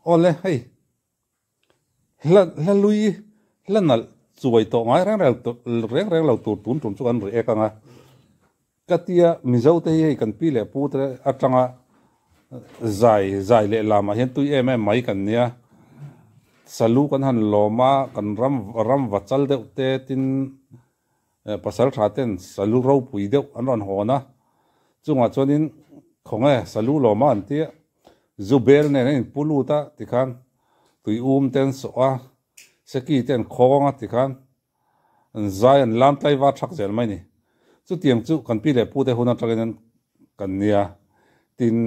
Awle hei hla hla lui hla nalh chuai tawh ngai reng reng reng reng lo tur tun tum chu kan react anga ka tia Mizo te hi hei kan pi leh pu te atanga zai zai leh lamah hian tui em em mai kan nia salu kan han lawm a kan ram ram va chal deuh te tin Pasal tha ten salu ropui deuh an rawn hawn a, chungah chuanin khawnge salu lawma an tia, zu bel nen an inpu lut a tikhan tui um te an sawh a, seki te an khawng a tikhan an zai an lam tlaivar thak zel mai ni. Chutiang chu kan pi leh pu te hun atangin an kan nia, tin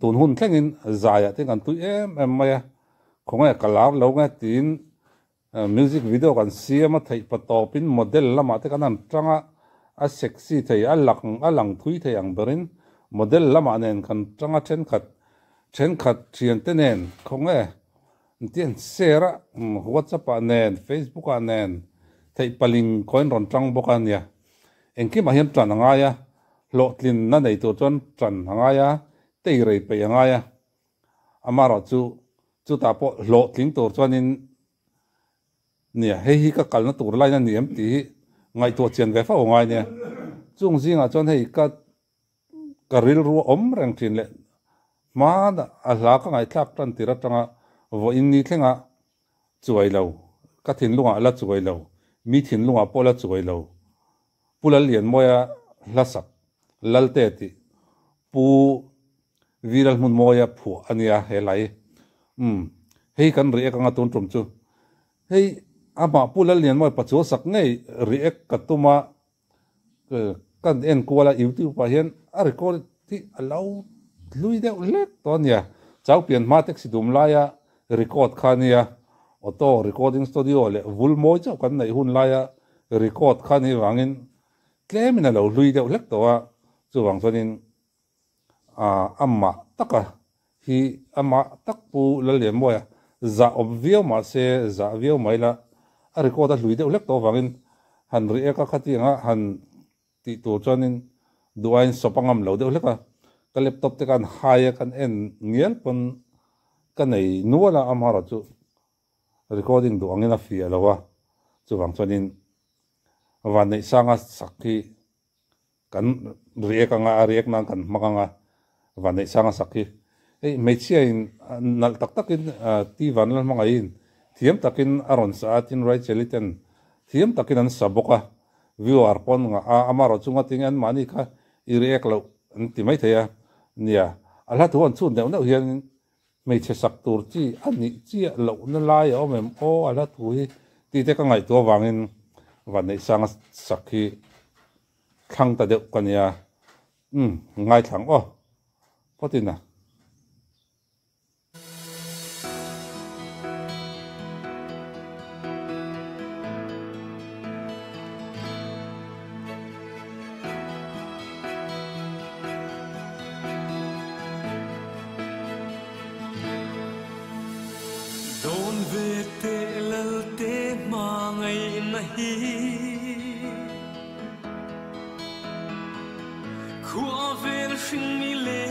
tun hun thlengin zaiah te kan tui em em mai a, khawnge ka lar lo nge tiin Music video kan siam a theih pa tawpin model lamah te kan han tang a, a sexy thei, a lang a lang thui thei ang berin model lamah nen kan tang a thenkhat thenkhat thiante nen khawnge ti an share a, WhatsApp ah nen Facebook ah nen theih paling khawiin rawn tang bawk a nia. Engkimah hian tan a ngai a, hlawhtlinna nei tur chuan tan a ngai a, tei rei peih a ngai a. Amaherawhchu chutah pawh hlawhtling tur chuanin nia hei hi ka kalna tur line a ni em tih hi ngaihtuah chian ve fo ngai nia. Chung zingah chuan hei ka ka rilru a awm reng thin leh hmana a hla ka ngaihthlak tan tir atanga vawiin ni thlenga chuai lo, ka thinlungah la chuai lo, mi thinlungah pawh la chuai lo. Pu Lallianmawia hlasak Lalte tih Pu Viral Hmunmawia phuah a nia he lai. Umm hei kan react anga tun tum chu. Hei amah Pu Lallianmawia pachual sak ngei react ka tum a kan en kual a youtube ah hian a record hi a lo hlui deuh hlek tawh a nia. Chau pian hma taxi dum laia record kha a nia. Auto recording studio leh vul mawi chauh kan neih hun laia record kha a nih vangin tlemin a lo hlui deuh hlek tawh a, chuvang chuanin amah taka hi amah tak Pu Lallianmawia zah awm viau mah se zah viau mai la, a record a hlui deuh hlek tawh avangin han react a khatianga han tih tur chuanin duh aiin sawp a ngam lo deuh hlek a, ka laptop te khan hai a kan en ngial pawn ka nei nual a, amaherawhchu chu recording duh angin a fiah lo a, chuvang chuanin Vanneihsanga sak hi kan react anga a react nan kan hmang anga Vanneihsanga sak hi hei hmeichhia in nalh tak takin T Vanlalhmangaihin thiam takin a rawn sa a tin Rachel-i ten thiam takin an sa bawk a viewer pawn ngah a amaherawh chunga tinge an mahni kha i react loh an ti maithei a nia a hla thu an chhun neuh neuh hianin Hmeichhe sak tur chi a nih chiah lohna lai a awm em aw a hla thu hi tih te ka ngaihtuah avangin Vanneihsanga sak hi thlang ta deuh ka nia. Umm ngaithlang aw phawtin a. Dawn ve teh Lalte hmangaihna hi Khua vel hring mi le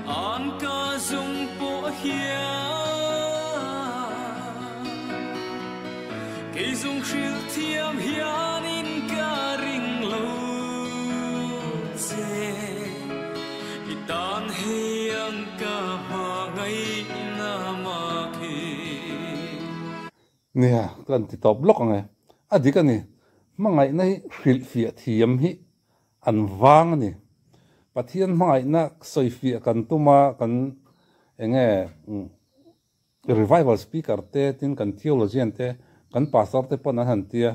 an ka zung pawh hian Kei zung hrilh thiam hianin ka ring lo che, i tan hei ang ka hmangaihna mak hi. Nia, ka han ti tawp lawk ang e. A dik a ni, hmangaihna hi hrilhfiah thiam hi an vang a ni. Pathian hmangaihna sawifiah kan tum a, kan eng nge Revival speaker te tin kan theologian te kan pastor te pawn an han tia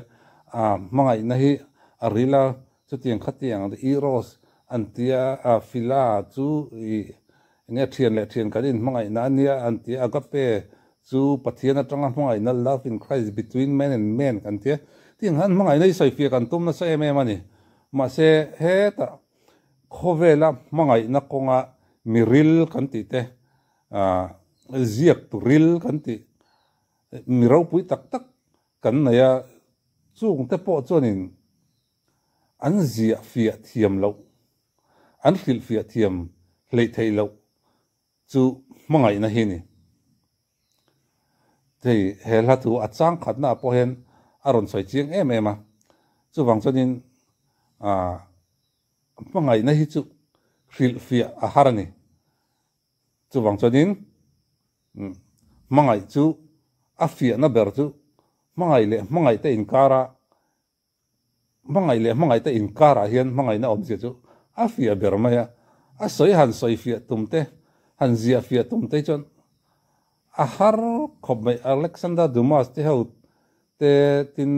a hmangaihna hi a ril a chutiang khatiang eros an tia a phila chu i enge thian leh thian kan in hmangaihna a nia an tia agape chu Pathian atanga hmangaihna love in Christ between man and man kan tia tiang han hmangaihna hi sawifiah kan tum nasa em em a ni mahse hetah khawvela hmangaihna kawnga miril kan tih te Ziak turil kan tih mi ropui tak tak kan nei a, chungte pawh chuanin an ziah fiah thiam loh, an hrilh fiah thiam hleih theih loh chu hmangaihna hi ni. Hei he hla thu a chang khatna ah pawh hian a rawn sawi chiang em em a, chuvang chuanin ah hmangaihna hi chu hrilhfiah a har a ni. Chuvang chuanin hmangaih chu a fiahna ber chu hmangaih leh hmangaih te inkara Hmangaih leh hmangaih te inkarah hian hmangaihna awmzia chu a fiah ber mai a, a sawi han sawi fiah tum te, han ziah fiah tum te hi chuan a har khawp mai. Alexander Dumas te ho te tin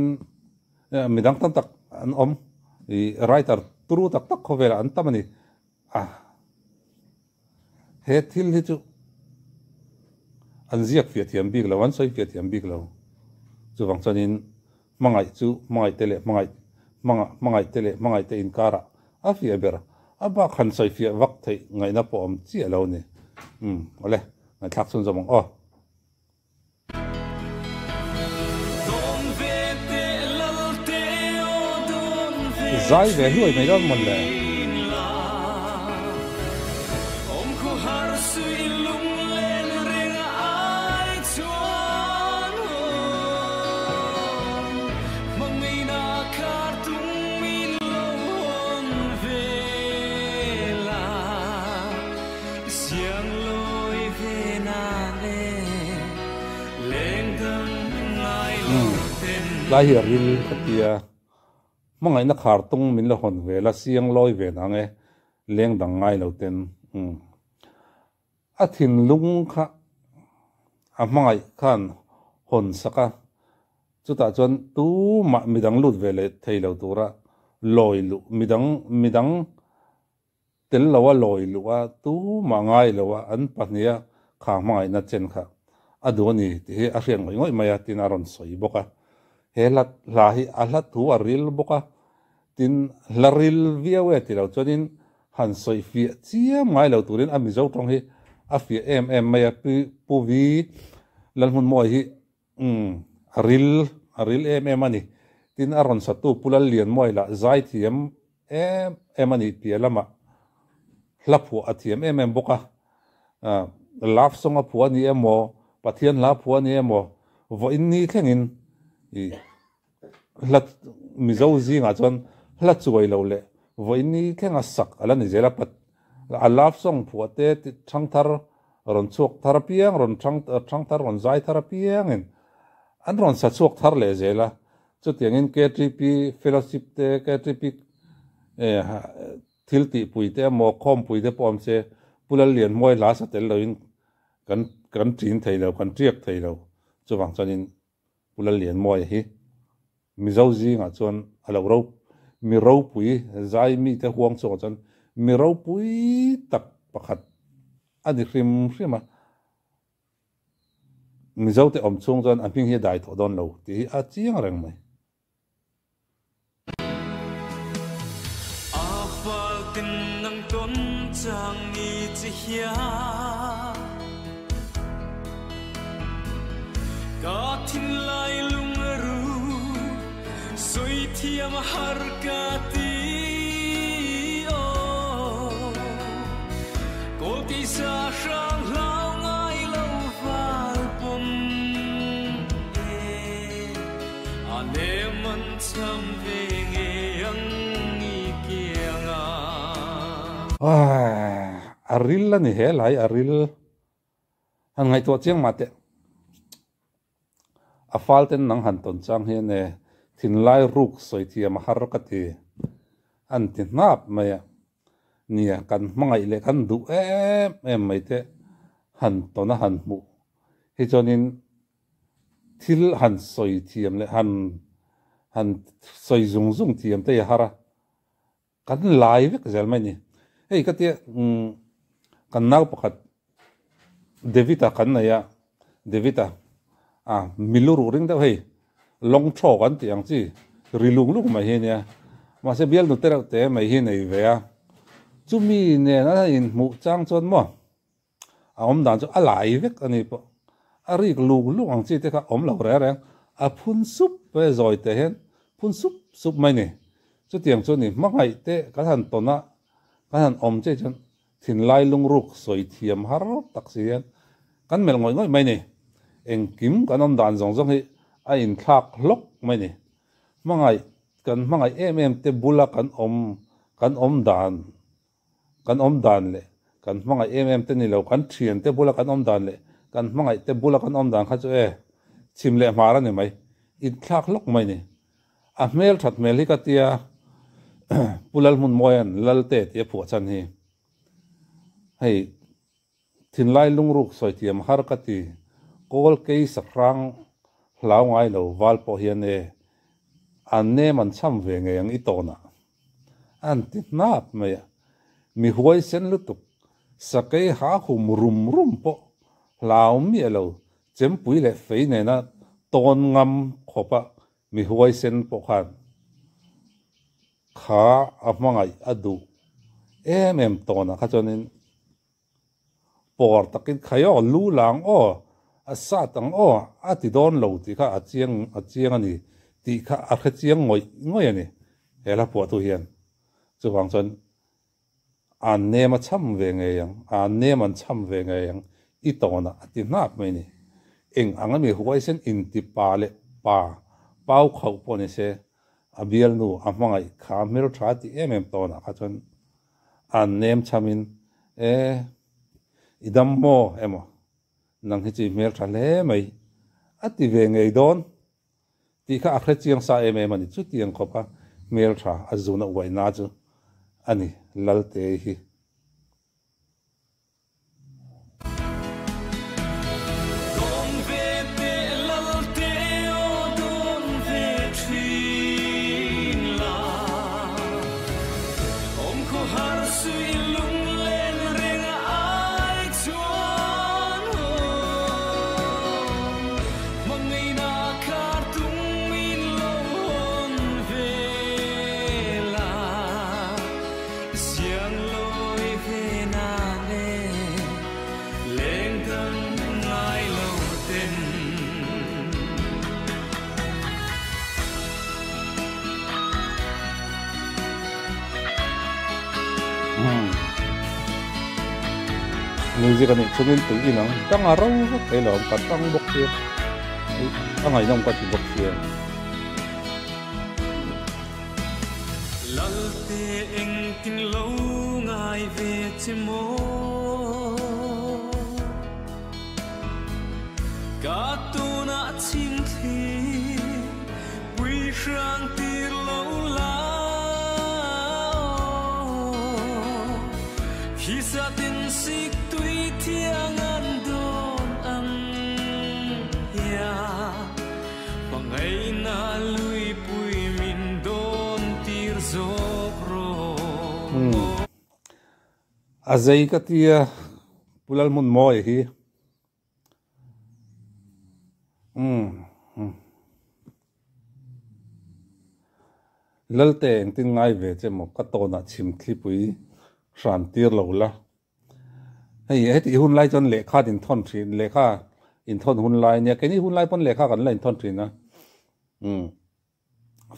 midang tam tak an awm, ih writer turu tak tak khawvelah an tam a ni. A he thil hi chu an ziak fiah thiam bik lo, an sawi fiah thiam bik lo. Chuvang chuanin Hmangaih chu hmangaih te leh hmangaih hmanga hmangaih te leh hmangaih te inkarah a fiah ber. A bak han sawi fiah vak theih ngaihna pawh awm chiah lo ni. Umm awle, ngaihthlak chhun zawm ang aw. Zai ve hluai mai dawn mawn le. Tlai hi a ril ka tia, hmangaihna khar tung min la hawn ve la, siang lawi ve nang e, leng dang ngai lo ten. A thinlung kha a hmangaih khan hawn sak a, chutah chuan tumah midang lut ve leh thei lo tura lawi luh, midang midang tel loa lawi luh a, tumah ngai lo a an pahniha kha hmangaihna chen kha a duh a ni tih hi a hriat ngawih ngawih mai a, tin a rawn sawi bawk a. He hla hla hi a hla thu a ril bawk a, tin hla ril viau e ti lo chuanin Han sawi fiah chiam ngai lo turin a Mizo tawng hi a fiah em em mai a, Pi Pu Vi Lalhmunmawi hi umm a ril a ril em em a ni. Tin a rawn satu Pu Lallianmawi lah zai thiam em em a ni piah lamah hla phuah a thiam em em bawk a, love song a phuah a ni emaw Pathian hla phuah a ni emaw vawiin ni thlengin ih Hla Mizo zingah chuan hla chuai lo leh vawiin thlenga sak a la ni zel a, a love song phuah te thang thar rawn chhuak thar apiang, rawn thang thar rawn zai thar apiangin an rawn sa chhuak thar leh zel a, chutiangin KTP fellowship te, KTP thil tihpui te emaw khawmpui te pawh awm se Pu Lallianhmuai hla sa tel loin kan ṭin thei lo, kan ṭiak thei lo, chuvang chuanin Pu Lallianmawia hi Mizo zingah chuan a lo ro mi ropui zai mite huang chungah chuan mi ropui tak pakhat a ni hrim hrim a, Mizote awm chhung chuan a hming hi a dai tawh dawn lo tih hi a chiang reng mai. A fal tin nang tawn chang ni chi hian Ka thinlai lung a ru Sawi thiam a har ka ti aw Kawl keisa hrang hlau ngai lo val pawm e. A nem an cham ve ngei ang i kiang a. A ril a ni he lai a ril han ngaihtuah chiang mah teh a fal ten nang han tawn chang hian e thinlai ruk sawi thiam a har ka ti an ti hnap mai a nia kan hmangaih leh kan duh em em mai te han tawn a han hmuh hi chuanin Thil han sawi thiam leh han han sawi zung zung thiam te hi a har a, kan lai vek zel mai a ni. Hei ka tia umm kan nau pakhat David-a kan nei a, David-a a milu ruh ring deuh hei lawng thaw kan tih ang chi ri lung lung mai hi a nia, mahse bialnu te reuh te mai hi a nei ve a, chumi nen a inhmuh chang chuan maw A awm dan chu a lai vek a ni pawh. A rik luk luk ang chi te kha awm lo reng reng. A phun sup e zawi teh hian phun sup sup mai ni. Chutiang chu ni hmangaih te kan han tawn a, kan han awm che chuan Thinlai lungruk sawi thiam har tak si hian kan melh ngawih ngawih mai ni. Engkim kan awm dan zawng zawng hi a inthlak hlawk mai ni. Hmangaih kan hmangaih em em te bula kan awm kan awm dan kan awm dan leh kan hmangaih em em te ni lo kan thian te bula kan awm dan leh kan hmangaih te bula kan awm dan kha chu e chhim leh hmar a ni mai. Inthlak hlawk mai ni. A hmel that hmel hi ka tia Pu Lalhmunmawia'n Lalte tih a phuah chhan hi hei thinlai lungruk sawi thiam har ka ti, kawl kei sahrang hlau ngai lo val pawh hian e an nem an cham ve ngei ang i tawnah an ti hnap mai a, mi huaisen lutuk sakei ha hum rum rum pawh hlau miah lo chempui leh fei nena tawn ngam khawpa Mi huaisen pawh khan kha a hmangaih a duh em em tawnah kha chuanin pawr takin khai aw, lu lang aw, a sat ang aw a ti dawn lo tih kha a chiang a chiang a ni tih kha a hre chiang ngawih ngawih a ni he hla phuahtu hian. Chuvang chuan an nem a cham ve ngei ang, an nem an cham ve ngei ang i tawnah a ti hnap mai a ni. Eng ang a mi huaisen inti pa leh pa pau khauh pawh ni se, a bialnu a hmangaih kha hmeltha a tih em em tawnah kha chuan an nem chamin e i dam maw emaw nang hi chu i hmeltha hle mai a ti ve ngei dawn Tih kha a hre chiang sa em em a ni. Chutiang khawpa hmeltha a zuna uaina chu a ni Lalte hi. Dawn ve teh Lalte aw dawn ve thin la, awm khaw har sui lunglen reng ai chuan aw. Hmangaihna kar tum min lo hawn ve la, siang lawi ve na le leng dang ngai lo ten. Music a nih chungin tui inang dang a ro vek thei lo ka tang bawk sia a ngaihnawm ka ti bawk sia. Lalte engtin lo ngai ve che maw Ka tunah chhingthli pui hrang tir lo la aw Khi sa tin sik tui thiang an dawn ang hia Hmangaihna lui pui min dawn tir zawk rawh. A zei ka tia Pu Lalhmunmawia hi. Lalte engtin ngai ve che maw ka tawnah chhim thlipui hran tir lo la. Hei heti hun lai chuan lehkha in thawn thin lehkha in thawn hun lai ania keini hun lai pawn lehkha kan la in thawn thin a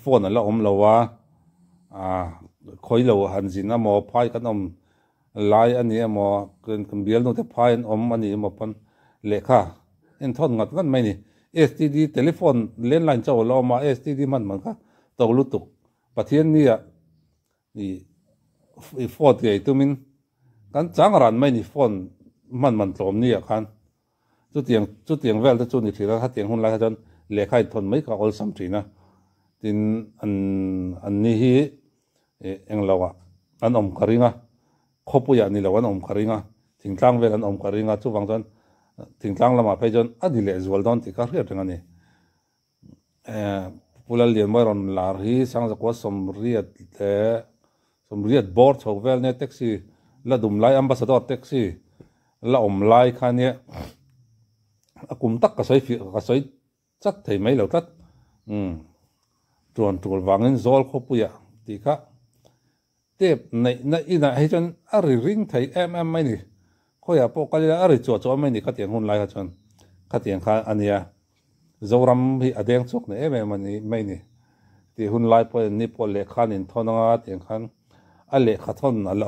phone a la awm lo a ah khawi lo han zin emaw phai kan awm lai a ni emaw kan bial nu te phai an awm a ni emaw pawn lehkha en thawn ngat ngat mai a ni S_T_D telephone landline chauh a la awm a S_T_D hman man kha to lutuk Pathian nia ih ih phone ngei tumin kan chang ran mai a ni phone hman man tlawm nia khan. Chutiang chutiang vel te chu ni thin a, hetiang hun lai kha chuan lehkha inthawn mai kha a awlsam thin a, tin an an ni hi ih englo ah an awm ka ring a, khawpuiah ni lo an awm ka ring a, thingtlang vel an awm ka ring a, chuvang chuan thingtlang lamah phei chuan a ni lehzual dawn tih kha hriat reng a ni. Pu Lallianmawia rawn lar hi Sangzakua sawmriat leh sawmriat bawr chho vel nia taxi la dum lai Ambassador taxi la awm lai kha nia a kum tak ka sawi fiah ka sawi chat thei mai lo tlat umm tuan tul vangin zawl khawpuiah tih kha tep neihna inah hi chuan a ri ring thei em em mai ni khawiah pawh kal ila a ri chuah chuah mai ni khatiang hun lai kha chuan khatiang kha a nia Zoram hi a deng chhuak nei em em a ni mai ni tih hun lai pawhin ni pawh lehkha an inthawn anga tiang khan. A lehkha thawn a lo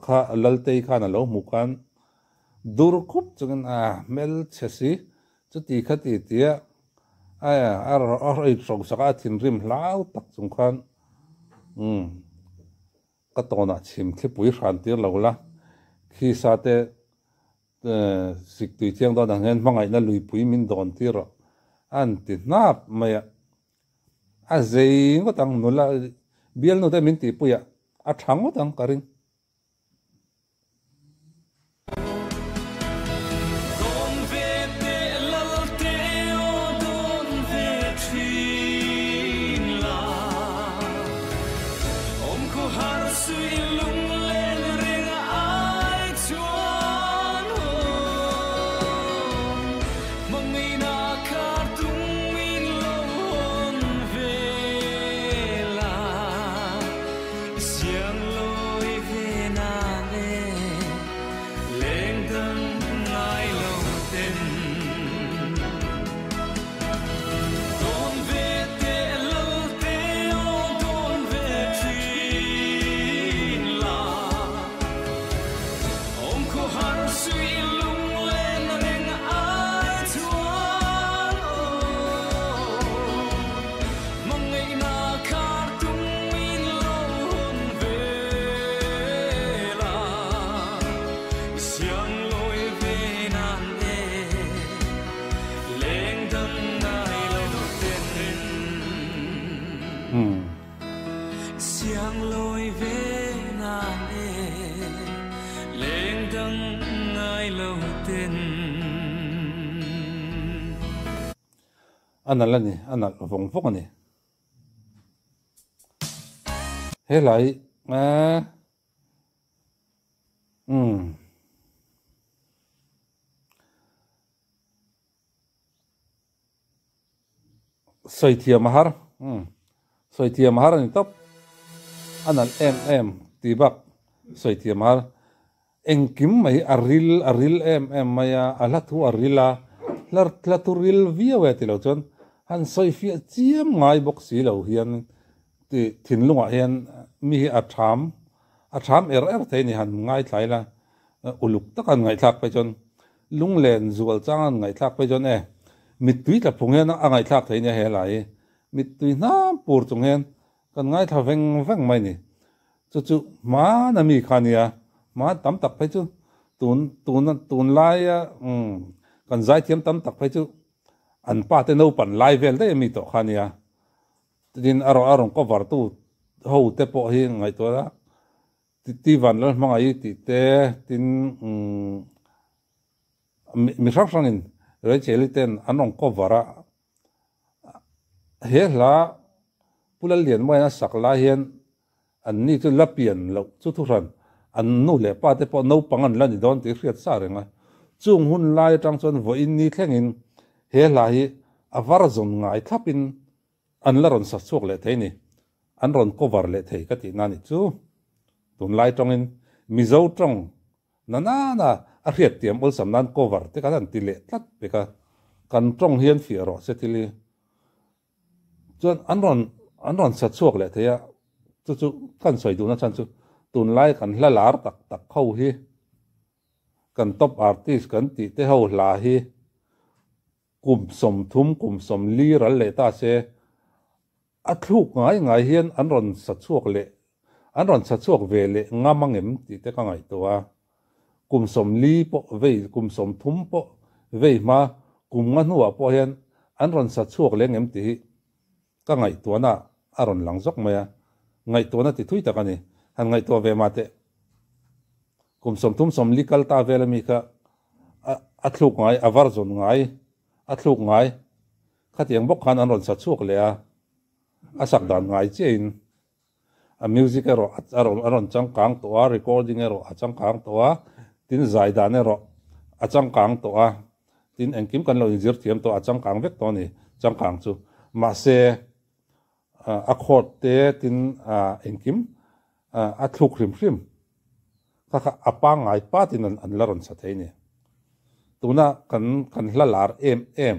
kha Laltei khan a lo hmuh khan dur khup chungin a hmelchhe si chuti kha ti tia a a inhrosak a, a thinrim hlau tak chung khan umm ka tawnah chhim thlipui hran tir lo la, khi sa te sik tui chiang dawn ang hian hmangaihna luipui min dawn tir rawh a an ti hnap mai a. A zei ngawt ang nula bialnu te min tihpuiah a tha ngawt ang ka ring. Dawn ve teh lal te aw dawn ve thin la, awm khaw har suih lunglen reng ai chuan aw hmangaihna kha tung in lo hawn ve la, i siang lawi ve nan e, leng dang ngai lo ten. Dawn ve teh lal te aw dawn ve thin la, awm khaw har suih lunglen reng ai chuan aw hmangaihna khar tum in lo hawn ve la, i siang lawi ve nan e leng dang ngai lo ten. Siang lawi ve nan e leng dang ngai lo ten. A nalh a ni, a nalh vawng vawng a ni. Helai eh umm. Sawi thiam a har, umm sawi thiam a har a ni tawp. A nalh em em tih bak sawi thiam a har. Engkim mai a ril a ril em em mai a, a hla thu a ril a, hla hla thu ril viau e tilo chuan han sawi fiah chiam ngai bawk si lo hian tih thinlungah hian mi hi a tham a tham er er thei a ni han ngaithlai la uluk taka han ngaihthlak phei chuan Lunglen zual chang an ngaihthlak phei chuan e, mittui tla phung hian a ngaihthlak thei nia he lai hi. Mittui hnam pur chung hian kan ngaithla veng veng mai ni. Chu chu hmana mi kha nia, hma tam tak phei chu tun tun tunlaia umm kan zaithiam tam tak phei chu an pa te naupan lai vel daih a mi tawh kha nia. Tin a rawn a rawn cover tu ho te pawh hi ngaihtuah a. Ti van lal hmangaih i tih te tin mi hrang hrangin Rachel-i ten an rawn cover a, he hla Pu Lallianmawia a sak lai hian an ni chu la pian loh chu thuhran an nu leh pa te pawh naupang an la ni dawn tih hriat sa reng a, chung hun lai atang chuan vawiin ni thlengin he hla hi a var zawn ngai thlapin An la rawn sak chhuak leh thei ni. An rawn cover leh thei ka tihna nih chu. Tunlai tawngin Mizo tawng na nana a hriattiam awlsam nan cover te khan an ti leh tlat pek a. Kan tawng hian fiah rawh se thil hi. Chuan an rawn an rawn sa chhuak leh thei a, chu chu kan sawi duhna chhan chu tunlai kan hla lar tak tak ho hi kan top artist kan tih te ho hla hi Kum 30, kum 40 ral leh ta se, a thluk ngai ngai hian an rawn sa chhuak leh, an rawn sa chhuak ve leh ngam angem tih te ka ngaihtuah a. Kum 40 pawh vei, kum 30 pawh vei hma, kum nga hnuah pawh hian an rawn sa chhuak leh ngem tih hi ka ngaihtuahna a rawn lang zawk mai a. Ngaihtuahna ti thui tak a ni. Han ngaihtuah ve mah teh. Kum 30, 40 kal ta vel ami kha a thluk ngai, a var zawn ngai, a thluk ngai. Khatiang bawk khan an rawn sa chhuak leh a, a sak dan ngai chiahin a music erawh a rawn changkang tawh a, recording erawh a changkang tawh a, tin zai dan erawh a changkang tawh a, tin engkim kan lo inzir thiam tawh a changkang vek tawh a ni, changkang chu. Mahse, a chord te tin engkim a thluk hrim hrim. Kha kha a pangngai patin an la rawn sa thei a ni. Tuna kan kan hla lar em em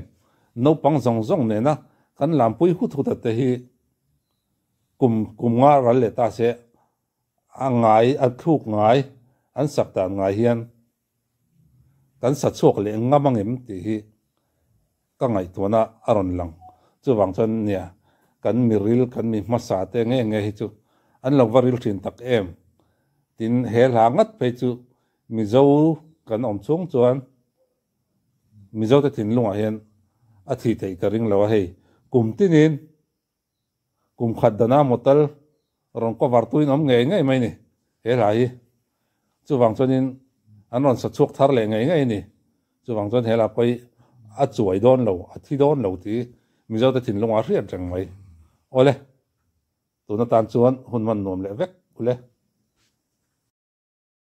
naupang zawng zawng nena kan lampui hut hut a te hi kum kum nga ral leh ta se A ngai, a thluk ngai, an sak dan ngai hian kan sa chhuak leh ngam angem tih hi ka ngaihtuahna a rawn lang. Chuvang chuan nia, kan mi ril, kan mi hmasa te nge nge hi chu an lo va ril thin tak em. Tin, he hla ngat phei chu Mizo kan awm chung chuan Mizote thinlungah hian a thi theih ka ring lo a, hei kum tinin Kum khat dana motel rawn cover tuin awm ngei ngei mai ni he hla hi. Chuvang chuanin an rawn sa chhuak thar leh ngei ngei a ni. Chuvang chuan he hla pawh hi a chuai dawn lo, a thi dawn lo tih Mizote thinlungah a hriat reng mai. Awle, tun atan chuan hun hman nuam leh vek ule.